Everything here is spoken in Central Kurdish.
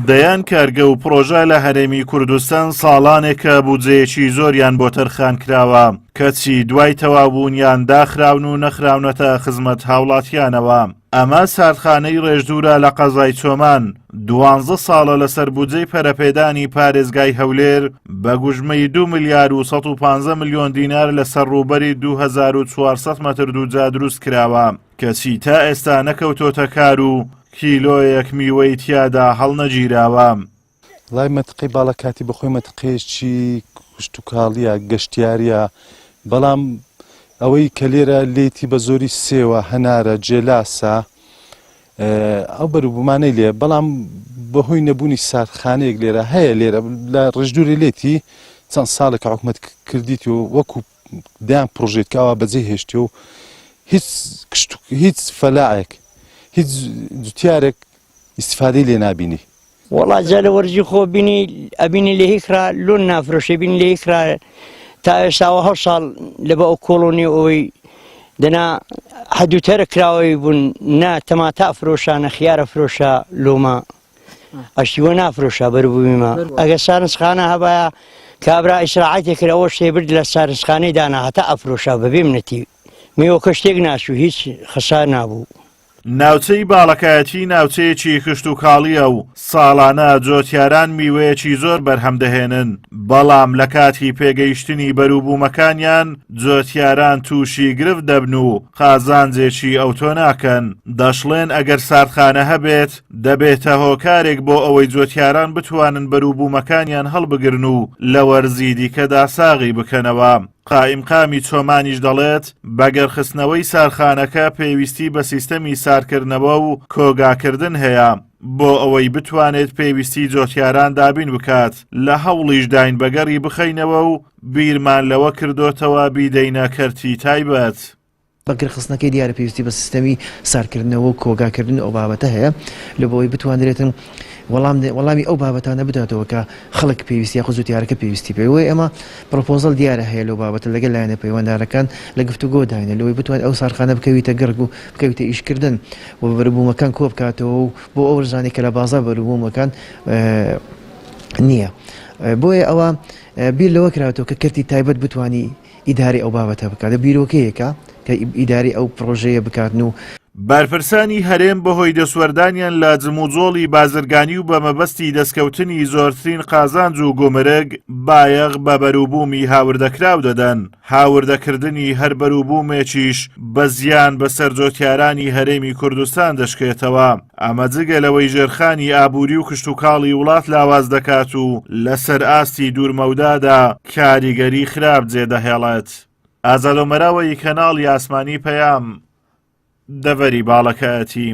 دەیان کارگە و پڕۆژە لە هەرێمی کوردستان ساڵانێکە بودجەیەکی زۆریان بۆ تەرخانکراوە، کەچی دوای تەواوبوونیان داخراون و نەخراونەتە خزمەت هاوڵاتیانەوە. ئەمە ساردخانەی ڕێژدوورە لە قەزای چۆمان، دوانزە ساڵە لەسەر بودجەی پەرەپێدانی پارێزگای هەولێر بە گوژمەی 2 ملیار و 115 ملیۆن دینار لەسەر ڕووبەری 2400 مەتر دووجا دروست کراوە، کەچی تا ئێستا نەکەوتۆتە کار و کیلۆیەک میوەی تیادا هەڵنەگیراوە. وەڵای مەنتقەی باڵەکاتی بەخۆی مەنتقەیەکی کشتوکاڵیە گەشتیاریە بەڵام ئەوەی کە لێرە لێتی بە زۆری سێوە هەنارە جێلاسە ئەو بەروبوومانەی لێ بەڵام بەهۆی نەبوونی ساردخانەیەک لێرە هەیە لێرە لە ڕژدووری لێتی چەند ساڵێک حکومت کردیت و وەکو دەیان پرۆژێت کە ئەوە بەجێ هێشتی و هیچ هیچ فەلاعێک هیچ جوتیارێک ئیسفادەی لێ نابینی. وەڵا جا لە وەرزی خۆ بینی ئەبینی لە هیکرا لۆن نافرۆشێ بینی لە هیکرا تا ئێستاوە هەر ساڵ لە بە ئەو کۆڵۆنی ئەوەی دەنا حەدووتەرە کراوەی بوون نا تەماتە فرۆشا نە خیارە فرۆشا لۆمە ئەشتیوە نافرۆشا بەربوویمە ئەگە سارنجخانە هەبایە کابرا ئیسراعەتێ کرد ئەوە شتێ برد لە سارنجخانەی دانا هەتا ئەفرۆشا بەبێ منەتی میوەکە شتێک ناچوو هیچ خەسار نابوو. ناوچەی باڵەکایەتی ناوچەیەکی کشتوکاڵییە و ساڵانە جۆتیاران میوەیەکی زۆر بەرهەم دەهێنن، بەڵام لە کاتی پێگەیشتنی بەروبوومەکانیان جۆتیاران تووشی گرفت دەبن و قازانجێکی ئەوتۆ ناکەن، دەشڵێن ئەگەر ساردخانە هەبێت دەبێتە هۆکارێک بۆ ئەوەی جۆتیاران بتوانن بەروبوومەکانیان هەڵبگرن و لە وەرزی دیکەدا ساغی بکەنەوە. قائیمقامی چۆمانیش دەڵێت، بەگەڕخستنەوەی سارخانەکە پێویستی بە سیستەمی سارکردنەوە و کۆگاکردن هەیە، بۆ ئەوەی بتوانێت پێویستی جۆتیاران دابین بکات، لە هەوڵیشداین بەگەڕی بخەینەوە و بیرمان لەوە کردۆتەوە بیدەینە کەرتی تایبەت. بەگرخستنەکەی دیارە پێویستی بە سیستەمی ساردکردنەوە و کۆگاکردن ئەو بابەتە هەیە لە بۆ ئەوەی بتواندرێتن وەڵام وەڵامی ئەو بابەتانە بداتەوە کە خەڵک پێویستی یاخود جوتیارەکە پێویستی پێ وەی ئەمە پرۆپۆزەڵ دیارە هەیە لەو بابەتە لەگەل لایەنە پەیوەندارەکان لە گفتوگۆ داینە لەوەی بتوانێت ئەو ساردخانە بکەویتە گڕک و بکەویتە ئیشکردن و بەروبوومەکان کۆبکاتەوە و بۆ ئەو ڕزانەی کە لە بازاڕ بەروبوومەکان نییە بۆیە ئەوە بیر لەوە کراوەتەوە کە کەرتی تایبەت بتوانی ئیدارەی ئەو بابەتە بکات، بیرۆکەیەکە کە ئیدارەی ئەو پڕۆژەیە بکاتن و. بەرپرسانی هەرێم بەهۆی دەستوەردانیان لە جموجۆڵی بازرگانی و بە مەبەستی دەستکەوتنی زۆرترین قازانج و گومرگ، بایەخ بە بەروبوومی هاوردەکراو دەدەن، هاوردەکردنی هەر بەروبوومێکیش بە زیان بەسەر جۆتیارانی هەرێمی کوردستان دەشکێتەوە. ئەمە جگە لەوەی ژێرخانی ئابووری و کشتوکاڵی وڵات لاواز دەکات و لەسەر ئاستی دوورمەودادا کاریگەری خراپ جێدەهێڵێت. ئازاد ئۆمەراوەیی کەناڵی ئاسمانی پەیام، دەڤەری باڵەکایەتی.